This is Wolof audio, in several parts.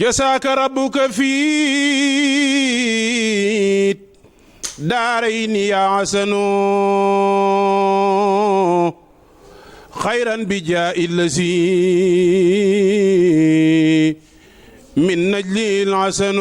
جزاك ربك في دارين يا حسن خيرا بجاء الذي من نجل الحسن.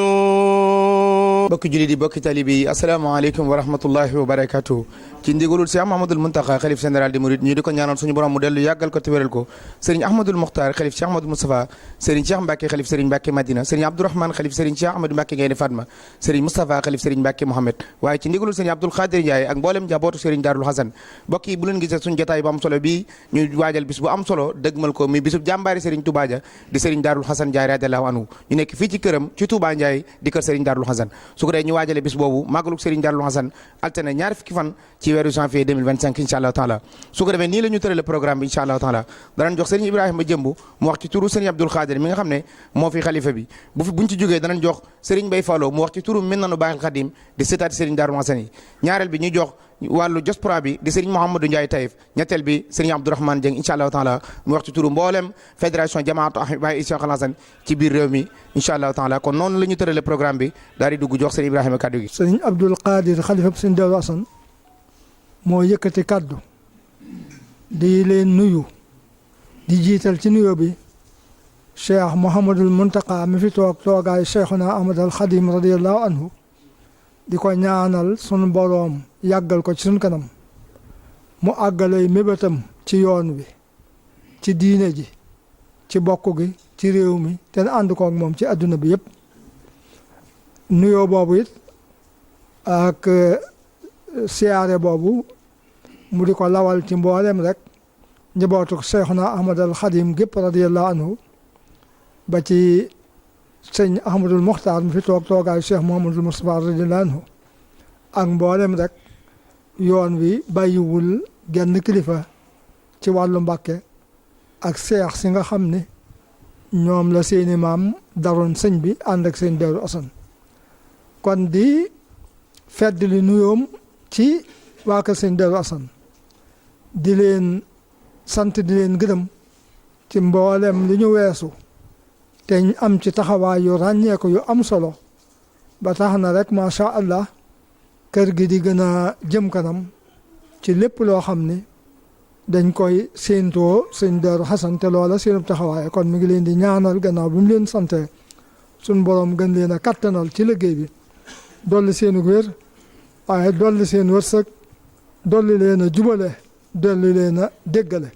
bokki jullit yi bokki talibi yi asalaamaaleykum wa rahmatullahi wa barakatuh. ci ndigalul si Ahmadul Muntaqa xalif général di murid ñu di ko ñaanal suñu borom mu dellu yàggal ko te wéral ko sëriñ Ahmadul Muxtaar xalif Cheikh Ahmadou Moustapha sëriñ Cheikh Mbacke xalif sëriñ Mbacke Madina sëriñ Abdourahmane xalif sëriñ Cheikh Ahmadou Mbacke Gaynde Fatma sëriñ Moustapha xalif sëriñ Mbacke Mohamed waaye ci ndigalul sëriñ Abdoul Khadir Ndiaye ak mboolem njabootu sëriñ Darul Hasan. mbokk yi bu leen gisee suñu jotaay bu am solo bi ñu waajal bis bu am solo dëgmal ko mi bisub jàmbaari sëriñ Touba ja di sëriñ Darul Hasan Ndiaye radiyallahu anhu ñu nekk fii ci këram ci Touba Ndiaye di kër sëriñ Darul Hasan. su ko dee ñu waajale bis boobu màggaluk sëriñ Darul Hasan altine ñaar fukki fan ci weeru janvier 2025 incha allah taala. su ko defee nii la ñu tërale programme bi incha allah taala danañ jox sëriñ Ibrahima Jëmb mu wax ci turu sëriñ Abdoul Khadir mi nga xam ne moo fi xalifa bi buñ ci jógee danañ jox sëriñ Bay Fallo mu wax ci turu Minanu Baaxil Xadim di sëtaati sëriñ Darul Hasan yi. ñaareel bi ñu jox wàllu diaspora bi di sëriñ Mouhamadou Ndiaye Taïf. ñetteel bi sëriñ Abdourahmane Dieng incha allah taala mu wax ci turu mboolem fédération jamaatu ahibaa'i Cheikh Al Hasan ci biir réew mi incha allah taala. kon noonu la ñu tërale programme bi daal di dugg jox sëriñ Ibrahima kaddu gi. sëriñ Abdoul Khadir xalifa sëriñ Darul Hasan moo yëkkati kaddu di leen nuyu di jiital ci nuyo bi Cheikh Mouhamadul Muntaqa mi fi toog toogaay Cheikhuna Ahmad al Khadim radiyallahu anhu di ko ñaanal sunu boroom yàggal ko ci sunu kanam mu àggalay mébétam ci yoon wi ci diine ji ci bokk gi ci réew mi te ànd koog moom ci adduna bi yëpp. nuyoo boobu it ak siyaare boobu mu di ko lawal ci mboolem rek njabootu Cheikhuna Ahmad al Khadim gépp radiyallahu anhu ba ci sëñ Ahmadul Muxtaar mi fi toog toogaayu Cheikh Mouhamadul Moustapha radiyallahu anhu ak mboolem rek yoon wi bàyyiwul genn kilifa ci wàllu Mbàkke ak seex si nga xam ne ñoom la seeni maam daroon sëñ bi ànd ak seen Darul Hasan. kon di fedd li nuyoom ci waa kër sëñ Darul Hasan di leen sant di leen gërëm ci mboolem li ñu weesu te ñu am ci taxawaay yu ràññeeku yu am solo ba tax na rek macha allah kër gi di gën a jëm kanam ci lépp loo xam ni dañ koy séentoo sëñ Darul Hasan te loola seenub taxawaay. kon mi ngi leen di ñaanal gannaaw bi mu leen sante suñ borom gën leen a kattanal ci liggéey bi dolli seenu wér waaye dolli seen wërsëg dolli leen a jubale dolli leen a déggale.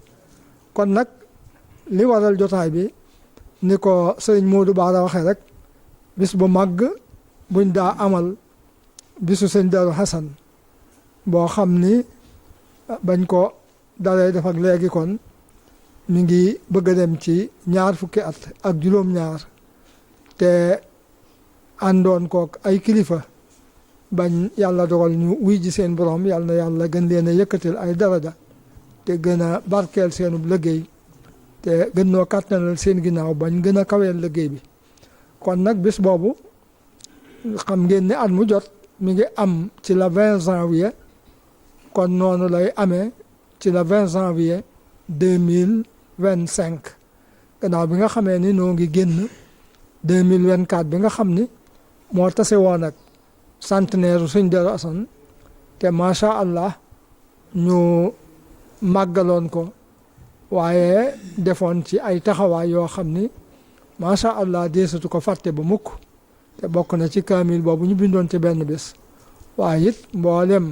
kon nag li waral jotaay bi ni ko sëriñ Modou Bara waxee rek bis bu màgg buñ daa amal bisu sëñ Darul Hasan boo xam ni bañ ko dalee def ak léegi kon mi ngi bëgg a dem ci ñaar fukki at ak juróom-ñaar te àndoon kook ay kilifa bañ yàlla dogal ñu wuy ji seen borom yàlla na yàlla gën leen a yëkkatil ay daraja te gën a barkeel seenub liggéey te gën noo kàttanal seen ginnaaw bañ gën a kaweel liggéey bi. kon nag bis boobu xam ngeen ne at mu jot mi ngi am ci la 20 janvier kon noonu lay amee ci la 20 janvier 2025 gannaaw bi nga xamee ni noo ngi génn 2024 bi nga xam ni moo tase woon ak centenaire sëñ Darul Hasan te macha allah ñu màggaloon ko waaye defoon ci ay taxawaay yoo xam ni macha allah deesatu ko fàtte ba mukk te bokk na ci kaamil boobu ñu bindoon ci benn bés. waaye it mboolem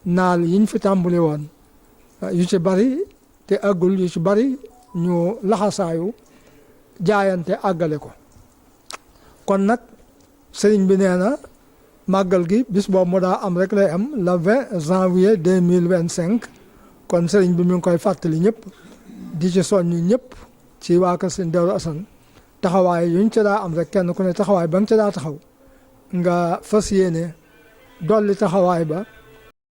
naal yiñ fi tàmbali woon yu ci bari te àggul yu ci bari ñu laxasaayu jaayante àggale ko. kon nag sëriñ bi nee na màggal gi bis boobu mu daa am rek lay am le 20 janvier 2025 kon sëriñ bi mi ngi koy fàttali ñëpp di ci soññ ñëpp ci waa kër sëñ Darul Hasan taxawaay yuñ ca daa am rek kenn ku ne taxawaay ba nga ca daa taxaw nga fas yéene dolli taxawaay ba